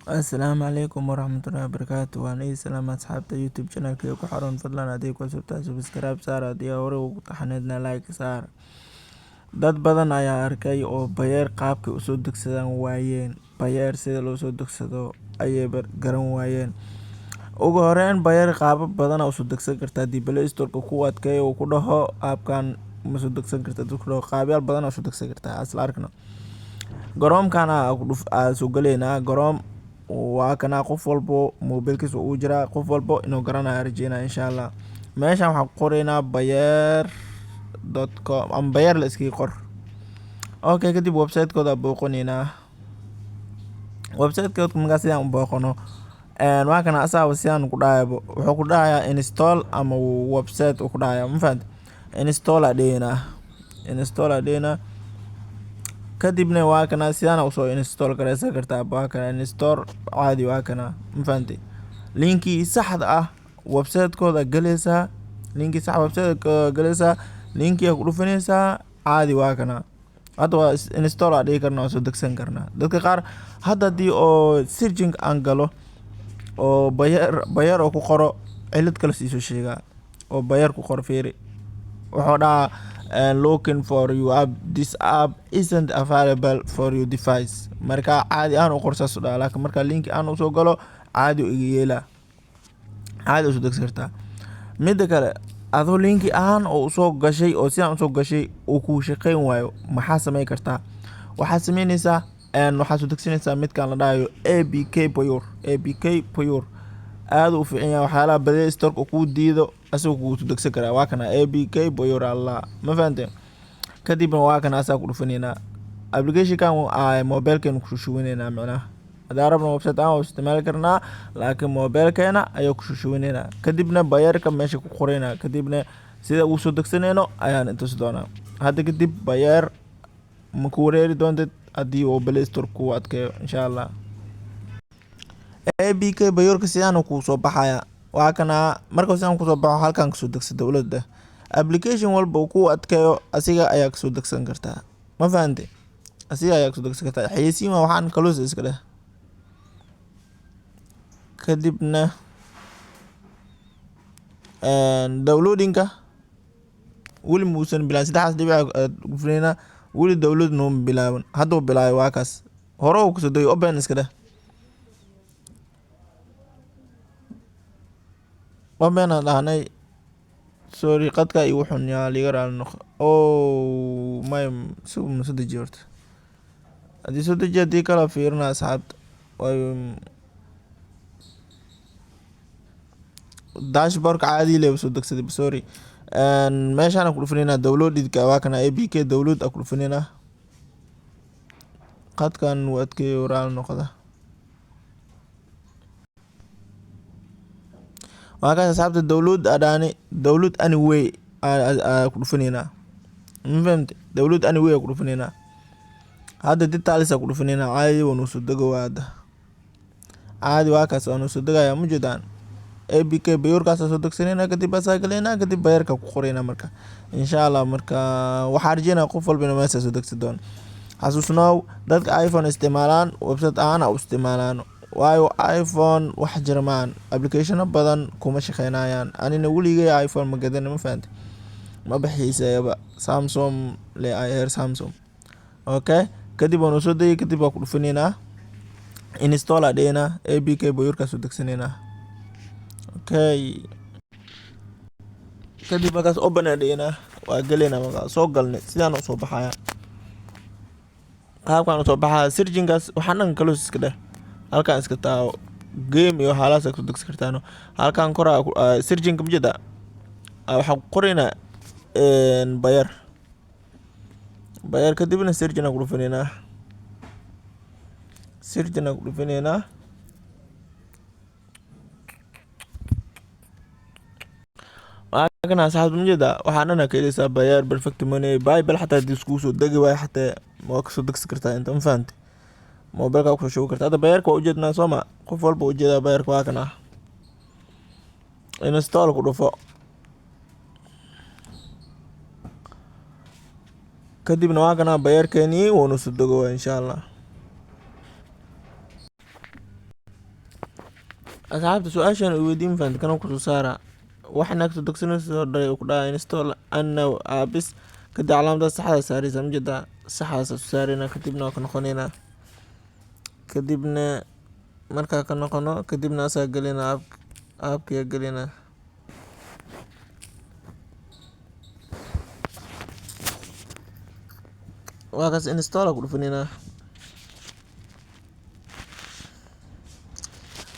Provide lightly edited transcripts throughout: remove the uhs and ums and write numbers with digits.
Asalaamu calaykum waraxmatullaahi wabarakaatu. Waan idin salaam asxaabta YouTube channelkayga ku xiran. Fadlan haddii ku cusub tahay, subscribe saar. Haddii hore ugu taxaneedna, like saar. Dad badan ayaa arkay oo Payeer qaabkay usoo degsadaan waayeen. Payeer sida loo soo degsado ayay garan waayeen. Ugu horeyn, Payeer qaabab badan aa usoo degsan kartaa. Haddii Play Store-ka ku adkeeyo uu ku dhaho app-kan ma soo degsan kartid, ku dhaho, qaabyaal badan aa usoo degsan kartaa. Isla arkno. Chrome-kana aa soo galeynaa. Chrome waa kana, qof walbo mobilkiisa uu jiraa, qof walbo inuu garanayo rajeynaya, insha Allah. Meeshan waxaan ku qoraynaa payeer.com ama Payeer la iskaga qor. Okay, kadib website-kooda booqanaynaa. Website-kooda markaa sidaan u booqano, waa kana. Asaaba sidaan ku dhahayabo, wuxuu ku dhahayaa install ama website uu ku dhahaya, ma fahanti? Install aa dhehaynaa, install aa dhehaynaa. Kadibna waa kana, sidaan usoo install gareysan kartaa. Waa kana install caadi, waa kana, ma fahanti? Linkii saxda ah website-kooda galeysaa, linkii sax website-kooda galeysaa, linkii ku dhufanaysaa, caadi waa kana. Hadda waa install aa dhihi karnaa, waa soo degsan karnaa. Dadka qaar hadda haddii oo searching aan galo oo Payeer, Payeer oo ku qoro, cilad kale siisoo sheegaa. Oo Payeer ku qoro, fiiri, wuxuu dhahaa, "Looking for your app, this app isn't available for your device." Marka caadi ahaan u qor saas u dhahaa, laakiin marka link aan usoo galo, caadi u iga yeelaa, caadi usoo degsan kartaa. Midda kale, adoo linki ahaan oo usoo gashay oo sidaan usoo gashay uu kuu shaqeyn waayo, maxaa sameyn kartaa? Waxaad sameyneysaa, waxaad soo degsanaysaa midkan la dhahayo APK Pure. APK Pure aad u fiican yahay. Waxyaalaha Play Store kuu diido asagoo kugu soo degsan karaa. Waa kana APK Pure, Allah, ma fahanteen? Kadibna waa kana, asaa ku dhufanaynaa. Application-kan mobilkeena ku shushubaneynaa. Micnaha haddaan rabno website aan waa isticmaali karnaa, laakiin mobilkeena ayaa ku shushubanaynaa. Kadibna Payeerka meesha ku qoraynaa, kadibna sida ugu soo degsanayno ayaan intusi doonaa. Hadda kadib Payeer ma ku wareeri doontid haddii uu Play Store ku adkeeyo, insha Allah. APK Pure-ka sidaan kuu soo baxaya, waa kana. Marka sidaan kusoo baxo, halkan kasoo degsa dowladda. Application walba uu ku adkeeyo, asiga ayaa kasoo degsan kartaa, ma fahante? Asiga ayaa kasoo degsan kartaa. Xayeysiin waa waxaan, close iska dheh. Kadibna downloading-ka weli muusan bilaabin. Saddexdaas dhibic gufnayna, weli download nooma bilaaban. Hadduu bilaabay, waa kaas, hore uu kasoo degay. Open iska dheh. Open aan dhahnay. Sorry, qadka igu xun, yaa liga raali noqo. Oh may, si ma soo dejiyo horta. Haddii soo dejiyo, haddii kala fiirina, asxaabta. Way dashboardka caadi leh soo degsaday, sorry. Meeshaan ku dhufanayna downloadka, waa kana APK download ku dhufanayna. Qadkan wuu adkeeyo, raali noqda. Waa kaas, asxaabta, download adhaani. Download anyway aa ku dhufanaynaa, ma fahamte? Download anyway aa ku dhufanaynaa. Hadda details aa ku dhufanaynaa, caadi waa noo soo dego. Waa hadda caadi, waa kaas, waa noo soo degaya, ma jeedaan? APK Pure-kaas soo degsanayna, kadib asaa galeynaa, kadib Payeerka ku qoraynaa. Marka insha Allah, marka waxaa rajeynaya qof walba inuu meesha soo degsan doono. Xasuusnow, dadka iPhone isticmaalaan website ahaan u isticmaalaan, waayo iPhone wax jira maan, applicationo badan kuma shaqeynayaan. Anina weligay iPhone ma gadan, ma fahante? Ma xiiseeyaba, Samsung le ay heer Samsung. Okay, kadib waan soo degay, kadib waa ku dhufanaynaa, install aa dhehnaa, APK Pure-kaa soo degsanaynaa. Okay, kadib markaas open aa dhehnaa, waa galeynaa. Markaa soo galnay, sidaan usoo baxaya, qaabkan usoo baxaya. Searching-kaas waxaan dhan close iska dheh. Halkan iska taawo, game iyo waxyaalahaas aad ku degsan kartaan. Halkan kora searching-ka, majeeda? Waxaan ku qoraynaa Payeer, Payeer, kadibna searching aan ku dhufanaynaa, searching aan ku dhufanaynaa. Waa kana, asxaabta, majeeda? Waxaan dhan ka heleysaa Payeer, Perfect Money, PayPal xataa haddii iskugu soo degi waayo, xataa waa kasoo degsan kartaa inta, ma fahante? Mobilka kusoo shubi kartaa. Hadda Payeerka waa ujeednaa, soo ma? Qof walba ujeedaa Payeerka, waa kana. Install ku dhufo. Kadibna waa kana Payeerkeenii, wuuna soo dego, insha Allah. Asxaabta, su-aashan i weydiin, ma fahanti? Kana kusoo saara waxna kasoo degsanaysa dhay ku dhaha install now apps. Kadib calaamadaas saxda saaraysa, ma jeedaa? Saxdaas saarayna, kadibna waa ka noqonaynaa. Kadibna markaa ka noqono, kadibna asaa gelina, appkiya gelina. Waa kaas, install ku dhufaneynaa.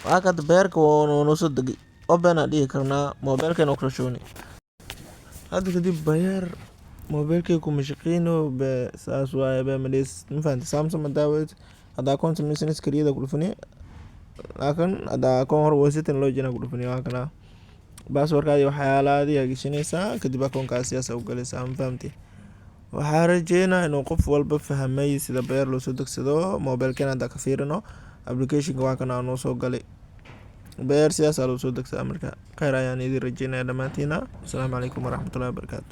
Waa ka hadda Payeerka waa noo soo degay. Open aan dhihi karnaa, mobilkeena waa kusoo shubnay. Hadda kadib Payeer mobilkeyga kuma shaqeyno be, saas waaye be madhes, ma fahanti? Samsung hadaa wadatid, haddaa account sameysanaysid, create ku dhufani, laakiin haddaa account hore waysatin, login ku dhufani. Waa kana, passwordkaadi, waxyaalahaadi aa gashanaysaa, kadib akoonkaas sidaas u galaysaa, ma fahamtay? Waxaa rajeynaa inuu qof walba fahmay sida Payeer loo soo degsado. Mobilkeena haddaa ka fiirino applicationka, waa kana noo soo galay Payeer, sidaasaa loo soo degsadaa. Marka kheyr ayaan idin rajeynaya dhammaantiina. Asalaamu calaykum waraxmatullahi wabarakaatu.